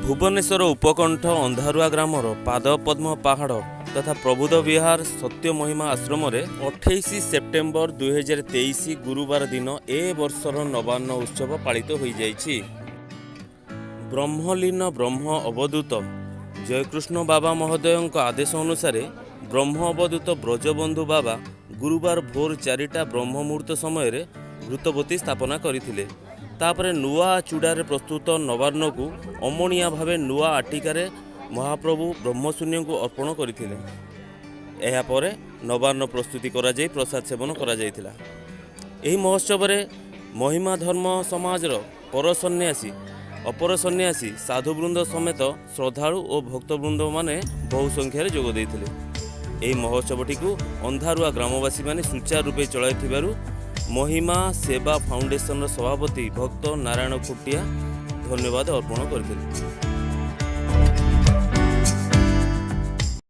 ଭୁବନେଶ୍ୱର ଉପକଣ୍ଠ ଅନ୍ଧାରୁଆ ଗ୍ରାମର ପାଦପଦ୍ମ ପାହାଡ଼ ତଥା ପ୍ରବୁଦ୍ଧ ବିହାର ସତ୍ୟ ମହିମା ଆଶ୍ରମରେ 28 ସେପ୍ଟେମ୍ବର 2023 ଗୁରୁବାର ଦିନ ଏ ବର୍ଷର ନବାନ୍ନ ଉତ୍ସବ ପାଳିତ ହୋଇଯାଇଛି। ବ୍ରହ୍ମଲୀନ ବ୍ରହ୍ମ ଅବଧୂତ ଜୟକୃଷ୍ଣ ବାବା ମହୋଦୟଙ୍କ ଆଦେଶ ଅନୁସାରେ ବ୍ରହ୍ମ ଅବଧୂତ ବ୍ରଜବନ୍ଧୁ ବାବା ଗୁରୁବାର ଭୋର 4ଟା ବ୍ରହ୍ମ ମୁହୂର୍ତ୍ତ ସମୟରେ ଘୃତବତୀ ସ୍ଥାପନା କରିଥିଲେ। ତାପରେ ନୂଆ ଚୂଡ଼ାରେ ପ୍ରସ୍ତୁତ ନବାନ୍ନକୁ ଅମଣିଆ ଭାବେ ନୂଆ ଆଟିକାରେ ମହାପ୍ରଭୁ ବ୍ରହ୍ମଶୂନ୍ୟଙ୍କୁ ଅର୍ପଣ କରିଥିଲେ। ଏହାପରେ ନବାନ୍ନ ପ୍ରସ୍ତୁତି କରାଯାଇ ପ୍ରସାଦ ସେବନ କରାଯାଇଥିଲା। ଏହି ମହୋତ୍ସବରେ ମହିମା ଧର୍ମ ସମାଜର ପର ସନ୍ନ୍ୟାସୀ, ଅପର ସନ୍ନ୍ୟାସୀ, ସାଧୁବୃନ୍ଦ ସମେତ ଶ୍ରଦ୍ଧାଳୁ ଓ ଭକ୍ତବୃନ୍ଦମାନେ ବହୁ ସଂଖ୍ୟାରେ ଯୋଗ ଦେଇଥିଲେ। ଏହି ମହୋତ୍ସବଟିକୁ ଅନ୍ଧାରୁଆ ଗ୍ରାମବାସୀମାନେ ସୁଚାରୁ ରୂପେ ଚଳାଇଥିବାରୁ ମହିମା ସେବା ଫାଉଣ୍ଡେସନର ସଭାପତି ଭକ୍ତ ନାରାୟଣ ଖୁଣ୍ଟିଆ ଧନ୍ୟବାଦ ଅର୍ପଣ କରିଥିଲେ।